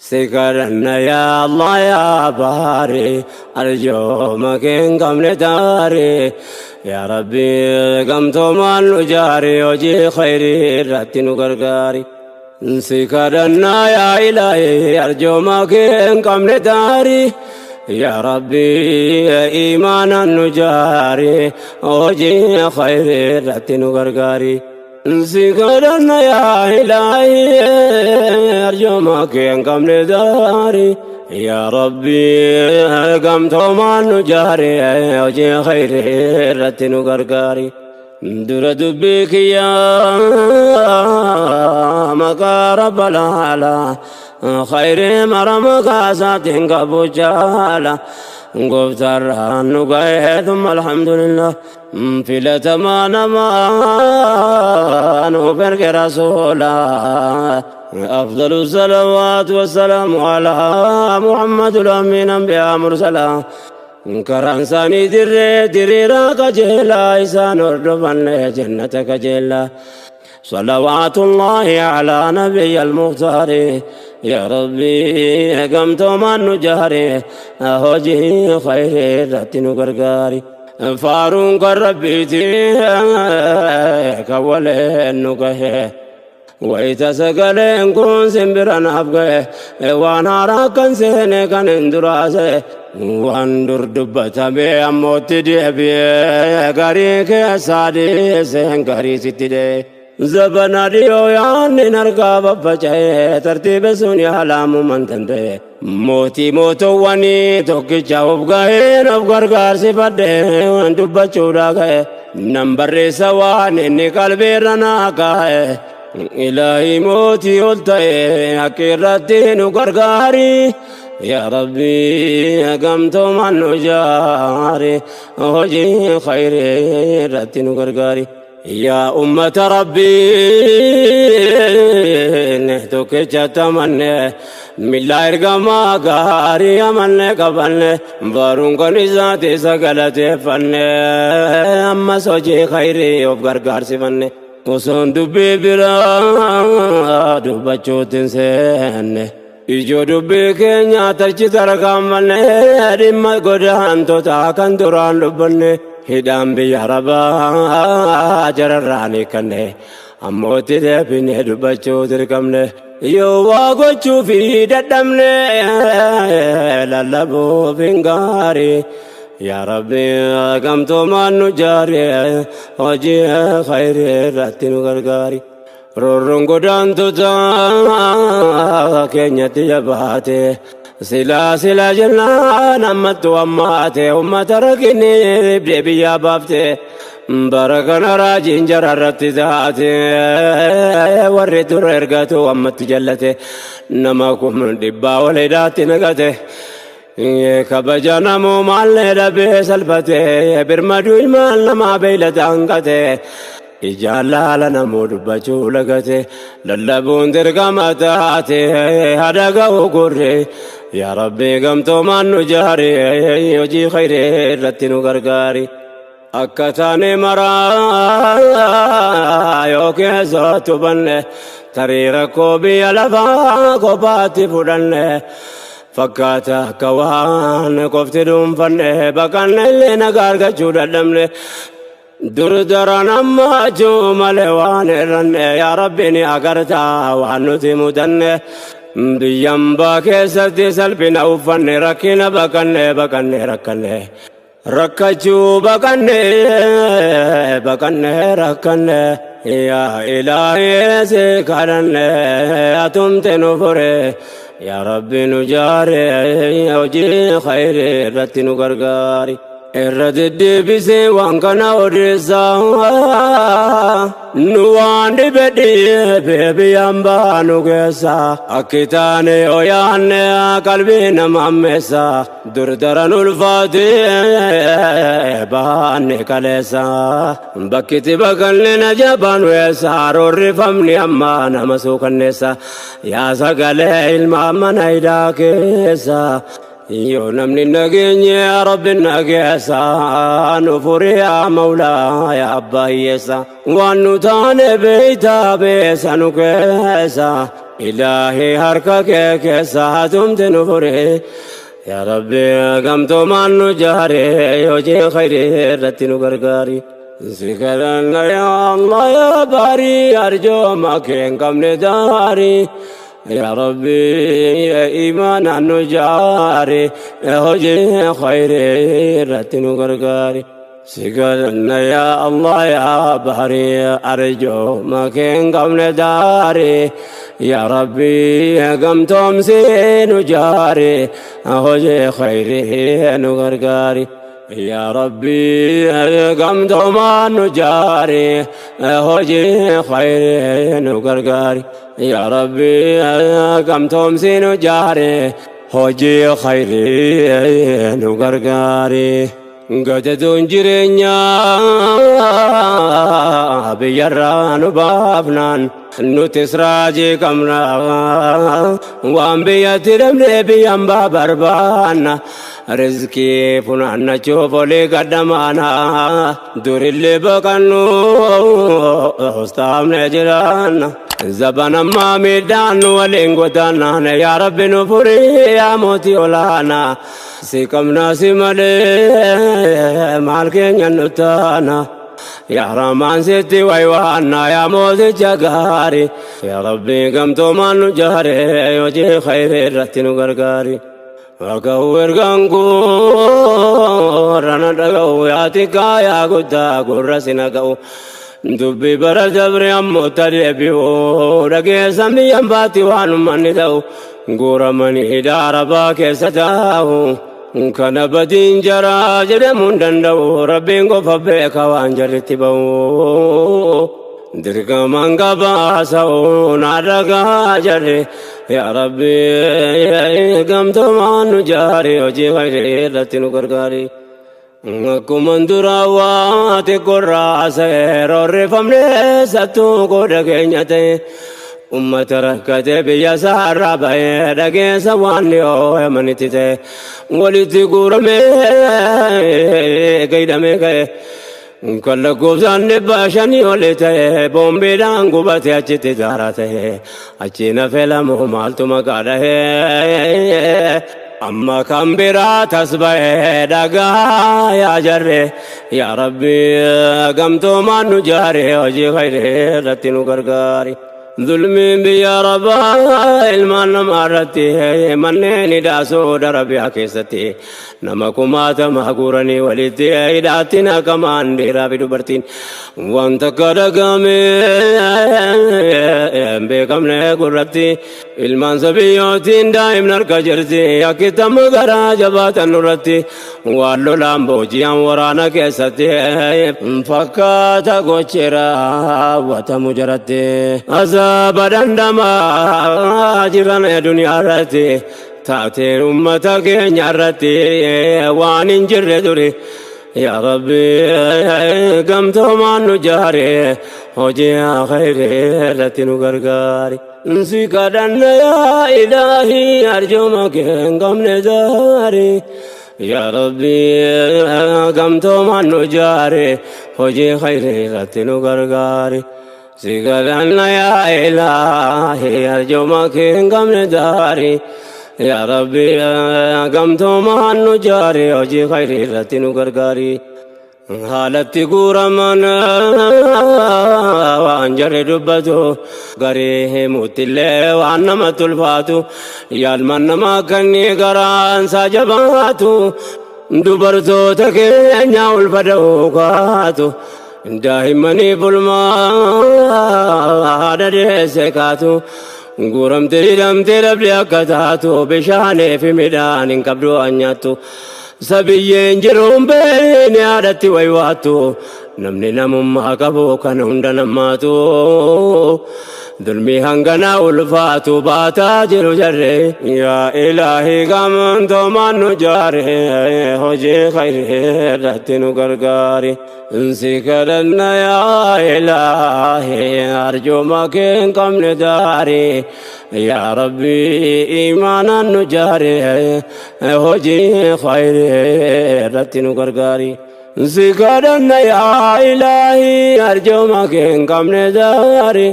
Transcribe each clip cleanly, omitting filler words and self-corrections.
Si kadhanna yaa Allah yaa baari, arjooma kee hin qabne taari. Yaa Rabbi, gamtoomaan nu jaari, hojii khayrii irratti nu gargaari. Si kadhanna yaa Ilaahi, arjooma kee hin qabne taari. Yaa Rabbi, iimaanaan nu jaari, hojii khayrii irratti nu gargaari. Si kadhanna yaa Ilaahi, arjooma kee hin qabne taari. Yaa Rabbi, gamtoomaan nu jaari, hojii khayrii irratti nu gargaari. Dura dubbii kiyyaa maqaa Rabba laala, khayrii mara maqaa isaatiin qabu jaala. Gooftaarraan nu ga'ee, thumma alhamdulillah. Filatamaa namaa nuuf erge rasuula. أفضل الصلوات والسلام على محمد الأمين أنبياء مرسلا. Karaan isaanii dirree diriiraa qajeelaa, isaan hordofanne jannata qajeelaa. صلوات الله على نبي المختار. يا ربي، gamtoomaan nu jaari, hojii khayrii irratti nu gargaari. Faaruun kan Rabbiiti kan waleen nu gahe. Wayita sagaleen kun simbira naaf gahe, waan haaraa kan seene kan hin duraase, waan dur dubbatame ammootti deebi'ee, garii keessaa dhiiseen garii sitti dhee. Zabana dhiyoo yaanni harkaa faffaca'ee, tartiiba sun yaalaamuu danda'e. Mootii mootowwanii tokkicha of gaheen of gargaarsifadhee dubbachuudha ga'e. Nan barreessa waan inni qalbiirra naa kaa'e. Ilaahi mootii ol ta'e, akka irratti nu gargaari. Yaa Rabbi, gamtoomaan nu jaari, hojii khayrii irratti nu gargaari. Yaa ummata Rabbii, tokkicha tamanne, milla ergamaa gaarii amanne qabanne, baruun kan isaati isa galateeffanne, ammas hojii khayrii of gargaarsifanne. Osoon dubbii biraa dubbachuutti hin seenne, ijoo dubbii keenya tachi tarkaanfanne, dhimma godaantota kan duraan dubbanne, hidhaan biyya Arabaa jararraan hiikanne, ammootti deebine dubbachuu dirqamne. Yoo waa gochuu fi dadhabne, lallabuuf hin gaarii. Yaa Rabbi, gamtoomaan nu jaari, hojii khayrii irratti nu gargaari. Roorroon godaantota keenyatti jabaate, silaa silaa jennaan ammattu ammaate, ummata rakkinni dhibdee biyyaa baafte. Bara kana raajiin jara irratti taate, warri dura ergatu ammatti jallate, nama 100,000 ol hidhaatti naqate. Kabaja namumaallee dhabee salphate, birmaduu ilmaan namaa beeylada hanqate. Ijaan laala namuu dubbachuu lagate, lallabuun dirqama taate, hada ga'u gurre. Yaa Rabbi, gamtoomaan nu jaari, hojii khayrii irratti nu gargaari. Akka taane maraa yoo keessattu banne, tarii rakkoo biyya lafaa kophaatti fudhanne fakkaata, akka waan qofti dhuunfanne, baqanne illee nagaa argachuu dadhabne. Dur daran ammachuu malee waan irranne, yaa Rabbi, ni agartaa waan nuti mudanne. Biyyambaa keessatti salphina uffanne, rakkina baqanne, baqanne rakkanne, rakkachuu baqanne, baqanne rakkanne. Yaa Ilaahii, si kadhanne, atumte nu fure. Yaa Rabbi, nu jaare, hojii khayrii irratti nu gargaari. Irra deddeebisee waan kana odeessaa, nu waan dhibe dhibe biyyaan baanu keessa, akki taane yoo yaanne qalbii nama ammeessa. Dur daran ulfaate baanne kaleessa, bakkitti baqanne na jabaan weessa, roorrifamni amma nama suukanneessa. Yaa sagalee ilma mana hidhaa keessa, yoo namni nageenye Rabbi nageessa, nu furi yaa Mawlaa, yaa abbaa hiyyeessa. Waan nu taane beeytaa, beessa nu keessa. Ilaahii harka kee keessa hatumti nu fure. Yaa Rabbi gamtoomaan nu jaare, hojii khayrii irratti nu gargaari. Si kadhanna yaa Allah yaa baarii, arjooma kee hin qabne daarii. Yaa Rabbi imaanaan nu jaare, hojii khayrii irratti nu gargaari. Si kadhanna yaa Allah yaa baarii, arjooma kee hin qabne daarii. Yaa Rabbi gamtoomsii nu jaare, hojii khayrii nu gargaari. Yaa Rabbi gamtoomaan nu jaare, hojii khayrii nu gargaari. Yaa Rabbi gamtoomsii nu jaare, hojii khayrii nu gargaari. Gadadoon jireenyaa biyyarraa nu baafnaan nutis raajii qabna. Waan biyyatti dhabnee biyyan baa barbaanna. Rizqii funaannachuuf olii gadhamaana. Durillee baqannu hostaamne jiraanna. Zaban ammaa miidhaan nu waliin godaannaan, yaa Rabbi nu furii yaa mootii olaanaa. Si qabnaa, si malee maal keenya nu taana? Yaa Rahmaan sitti waywaanna, yaa mooticha gaari. Yaa Rabbi gamtoomaan nu jaare, hojii khayrii irratti nu gargaari. Dhaga'u ergaan rana dhaga'u, yaa xiqqaa yaa guddaa gurra si naga'u. Dubbii bara dabre ammoo tadeebi'u, dhageessan biyyan baatti waan ummanni ta'u. Guuramanii hidhaa Arabaa keessa taa'u. Kana badiin jaraa jedhamuu hin danda'u, Rabbiin qofa beeka waan jarritti ba'u. Dirqamaan gabaasa'u naa dhagaa jarri. Yaa Rabbi gamtoomaan nu jaari, hojii khayrii irratti nu gargaari. Akkuma duraa waa xiqqoorraa seerorrifamne sattuu qooda keenya ta'e. Ummata rakkate biyya isaarraa bahee, dhageessa waan dhiyoo yamanitti ta'e. Walitti guuramee gaidhamee ka'e. Kan lakkoofsaan 500 oli ta'e boombiidhaan gubate achitti daaraa ta'e. Achi nafe lamu maaltu maqaa dhahee. Amma kan biraa tas ba'ee dhagaa yaa jarre. Yaa Rabbi gamtoomaan nu jaare, hojii khayrii irratti nu gargaari. Zulmiin biyya Arabaa ilmaan namaa irratti, manneen hidhaa Saudi Arabiyaa keessatti nama kumaatama guuranii walitti hidhaatti naqamaan, dhiiraa fi dubartiin wanta akka dhagame hin beekamne gurratti, ilmaan sabiyyootiin daa'imni harka jirti, akkitama garaa jabaatan nurratti waan lolaan booji'an waraana keessatti fakkaata gochi raawwatamu jaratti. Azaaba dhandhamaa jiran duniyaa irratti, taateen ummata keenya irratti waan hin jirre duri. Yaa Rabbi gamtoomaan nu jaare, hojii khayrii irratti nu gargaari. Si kadhanna yaa Ilaahii, arjooma kee hin qabne daari. Yaa Rabbi gamtoomaan nu jaare, hojii khayrii irratti nu gargaari. Si kadhanna yaa Ilaahii, arjooma kee hin qabne daari. Yaa Rabbi gamtoomaan nu jaare, hojii khayrii irratti nu gargaari. Haalatti guuraman waan jarri dubbatu garii himuuttillee waan namatti ulfaatu, yaalman namaa kanni garaansaa jabaatu, dubartoota keenya ulfa da'uu kaatu, daa'immanii bulmaa haadha deesse kaatu, guuramtee hidhamtee dhabde akka taatu, bishaanii fi midhaan hin qabdu waan nyaattu. Sabiyyeen jiruun beekni haadhatti waywaattu, namni namummaa qabu kan hunda namaatu, dulmii hanganaa ulfaatu baataa jiru jarre. Yaa Ilaahii gamtoomaan nu jaare, hojii khayrii irratti nu gargaari. Si kadhanna yaa Ilaahii, arjooma kee hin qabne daari. Yaa Rabbi imaanaan nu jaare, hojii khayrii irratti nu gargaari. Si kadhanna yaa Ilaahii, arjooma kee hin qabne daari.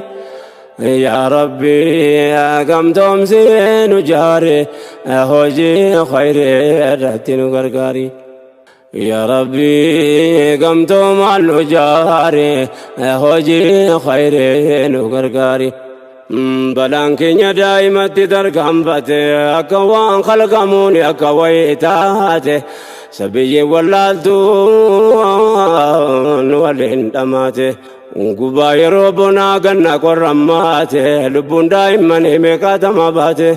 Yaa Rabbi gamtoomsee nu jaare, hojii khayrii irratti nu gargaari. Yaa Rabbi gamtoomaan nu jaare, hojii khayrii nu gargaari. Balaan keenya daa'imatti tarkaanfate, akka waan kalqamuun akka wayii taate, sabiyyi wallaaltuun waliin dhamaate. Gubaa yeroo bonaa ganna qorrammaate, lubbuun daa'immanii meeqaatama baate.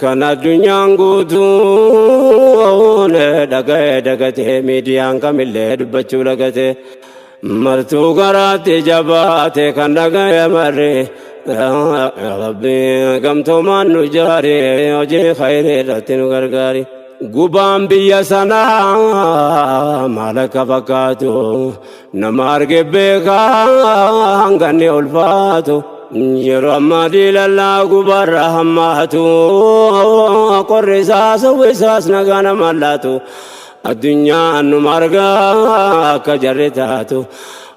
Kan addunyaan guutuun dhaga'ee dagatee, miidiyaan kamillee dubbachuu lagate, martuu garaatti jabaate kan dhaga'e marri. Rabbi gamtoomaan nu jaare, hojii khayrii irratti nu gargaari. Gubaan biyya sanaa maal akka fakkaatu nama arge beekaa, hanganni ulfaatu. Yeroo ammaa diilallaa gubaarra hammaatu, qorri isaas hawwisaas nagaa nama laatu. Addunyaan numa argaa akka jarri taatu,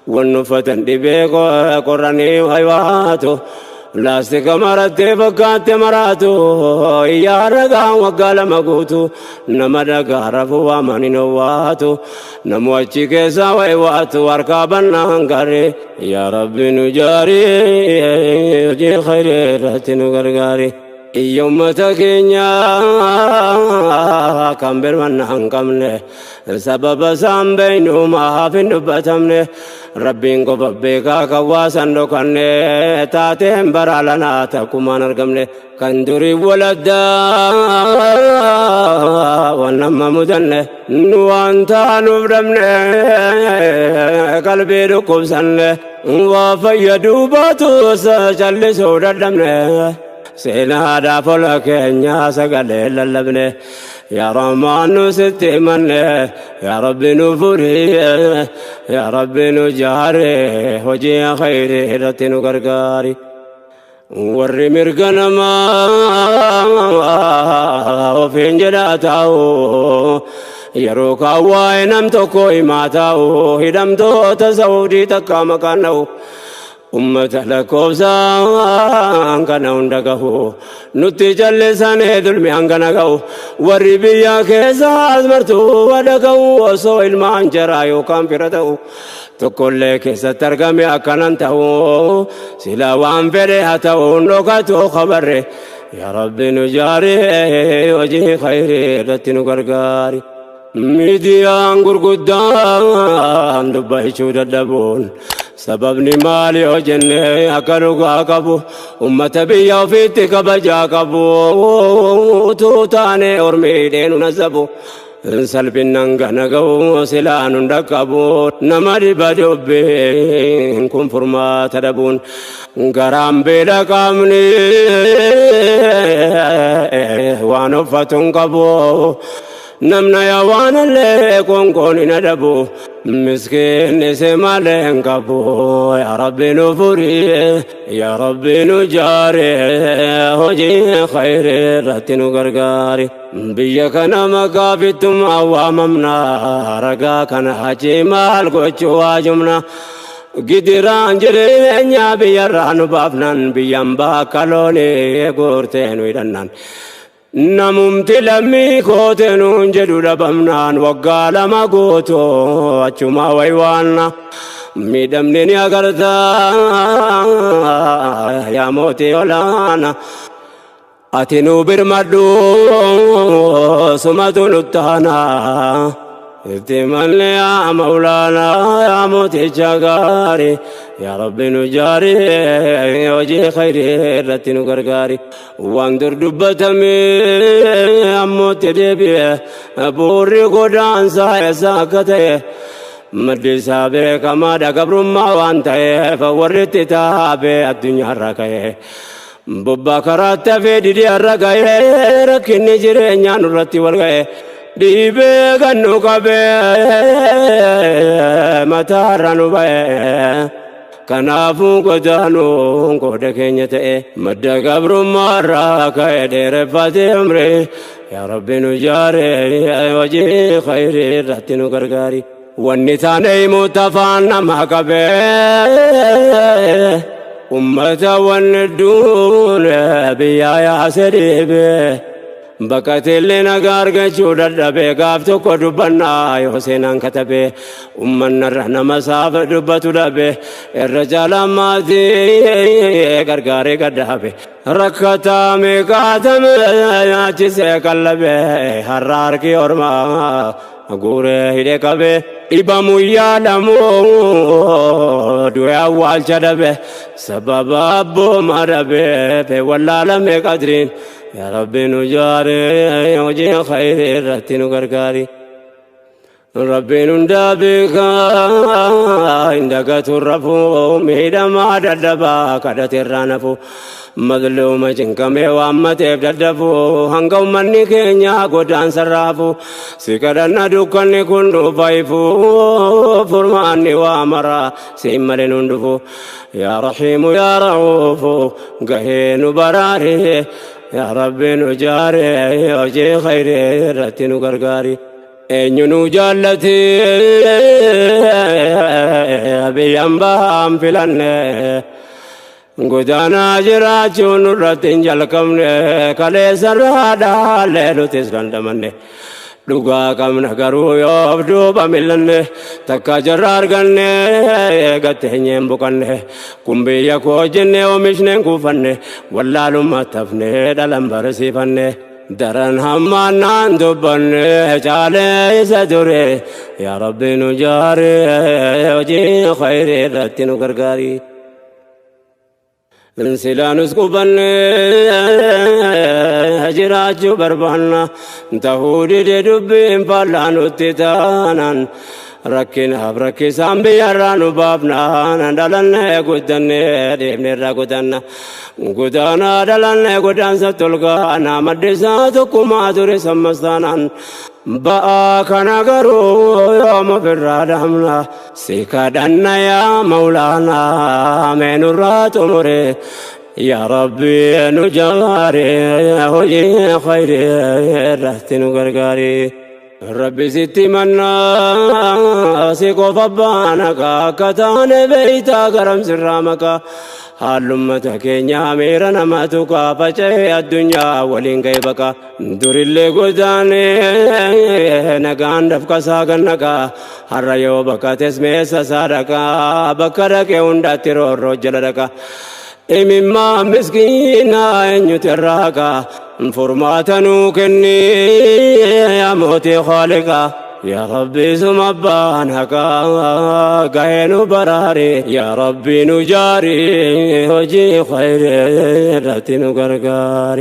wanni uffatan dhibee qorranii waywaatu. Laastika marattee fakkaatte maraatu, iyyaa ragaan waggaa 2 guutu, nama dhagaa rafuu waaman hin owwaatu, namu achi keessaa waywaatu harkaa bannaan garee. Yaa Rabbi nu jaarii, hojii khayrii irratti nu gargaari. Iyya ummata keenya kan birmanna hin qabne, sababa isaan beeynu maaf hin dubbatamne? Rabbiin qofa beekaa kan waasan dhokanne, taateen bara lanaa takkumaan argamne. Kan durii waladdaa waan nama mudanne, nu waan taanuuf dhabne, qalbii dhukkubsanne, waa fayyaduu baatus callisuu dadhabne. Seenaadhaaf ola keenya sagalee lallabne. Yaa Rahmaan nu sitti himanne, yaa Rabbi nu furi, yaa Rabbi nu jaare, hojii khayrii irratti nu gargaari. Warri mirga namaa ofiin jedhaa taa'u, yeroo kaan waa'ee nam tokko himaa taa'u, hidhamtoota Saudii takka maqaan dha'u, ummata lakkoofsaan kana hunda gahu nutti callisanii dulmi hangana gahu. Warri biyya keessaas martuu wadha gahu, osoo ilmaan jaraa yookaan fira ta'u tokkollee keessatti argame akkanan ta'u, sila waan fedhe haa ta'u dhokatu khabarre. Yaa Rabbi nu jaari, hojii khayrii irratti nu gargaari. Miidiyaan gurguddaan dubbachuu dadhabuun sababni maali yoo jenne, akka dhugaa qabu ummata biyya ofiitti kabajaa qabu utuu taane ormiidhee nu nasabu, salphinnan gana ga'u silaa nun dhaqqabu. Nama dhiba dubbiin kun furmaata dhabuun, garaan beela, qaamni waan uffatu hin qabu, namna yaa waan illee konkoon hin adabu, miskiinni si malee hin qabu. Yaa Rabbi nu furi, yaa Rabbi nu jaare, hojii khayrii irratti nu gargaari. Biyya kana maqaa fittummaa waamamna, ragaa kana achi maal gochuu waajumna? Gidiraan jireenya biyyarraa nu baafnan, biyyan bakka loonii guurtee nu hidhannan, namumti lammii koote nuun jedhu dhabamnaan, waggaa 2 guutuu achuma waywaanna. Miidhamni ni agartaa, yaa mootii olaana, ati nu birmadhu, sumatu nuttaana. Itti malli yaa maulaanaa, yaa mooticha gaarii, yaa Rabbi nu jaarii, hojii khayrii irratti nu gargaari. Waan dur dubbatamee ammootti deebi'e, buurri godaansaa eessa akka ta'e maddi isaa beekamaadha. Gabrummaa waan ta'eef warri itti taabee addunyaarra ka'e bobbaa karaatti hafee didee har'a ga'ee, rakkinni jireenyaa nurratti wal ga'e, dhiibee kan nu qabee mataarra nu ba'e. Kanaafuu godaanuun qooda keenya ta'e, madda gabrummaarraa ka'e dheereffatee umrii. Yaa Rabbi nu jaare, hojii khayrii irratti nu gargaari. Wanni taane himuutti afaan nama qabee, Ummata wanni duune biyyaa yaase dhiibe. Baqateellee nagaa argachuu dadhabe, gaaf tokko dubbannaa yoo seenaan katabe. Ummannarra nama saaf dubbatu dhabe, irra caalaa maatii gargaaree gadhaabe. Rakkataa meeqaatame nyaachisee qallabe, har'a harki ormaa guuree hidhe qabe. Dhibamu yaalamu du'e awwaalcha dhabe, sababa abbooma dhabe wallaalame qadriin. Yaa Rabbi nu jaare, hojii khayrii irratti nu gargaari. Rabbiin hundaa beekaa, hin dagatu rafuu, miidhamaa dadhabaa kadhate irraa nafu, mazluuma cinqamee waammateef daddafu, hanga ummanni keenya godaansa raafu. Si kadhanna, dukkanni kun dhufa ifu, furmaanni waa mara siin malee nun dhufu. Yaa Rahiimu, yaa Ra'uufu, gahee nu baraare. Yaa Rabbi nu jaare, hojii khayrii irratti nu gargaari. Eenyu nu jaallate biyyaan bahaan filanne, godaanaa jiraachuun nurratti hin jalqabne. Kaleessarraa dhaallee nutis dandamanne, dhugaa qabna garuu yoo duuba millanne. Takka jarra arganne gatteenyeen buqanne, kun biyya koo jenne oomishneen kuufanne, wallaalummaa tafne dhalan barsiifanne. Daran hammaannaan dubbanne caalee isa ture. Yaa Rabbi nu jaare, hojii khayrii irratti nu gargaari. Silaanus qubanne jiraachuu barbaanna, tahuu dide dubbiin faallaa nutti taanaan. Rakkinaaf rakkisaan biyyarraa nu baafnaan, dhalannee guddannee deemneerraa gudanna. Godaanaa dhalannee godaansa tolgaana, maddisaa tokkummaa ture sammas taanaan. Ba'aa kana garuu yoom ofirraa dhaabna? Si kadhanna yaa Maulaanaa, mee nurraa xumure. Yaa Rabbi nu jaare, hojii khayrii irratti nu gargaari. Rabbi sitti mannaa, si qofa baana, akka taane beeytaa garam sirraa maqaa. Haallummata keenya miira nama tuqaa, faca'ee addunyaa waliin ga'e baqa. Durillee godaanee nagaan dafqasaa gannaqaa, har'a yoo baqates meessa isaa dhaqaa? Bakka dhaqee hundaatti roorroo jala dhaqa. Imimmaa miskiinaa eenyutu irraa haqaa? Furmaata nuu kenni yaa mootii khaaliqaa. Yaa Rabbi suma abbaan haqaa, gahee nu baraari. Yaa Rabbi nu jaari, hojii khayrii irratti nu gargaari.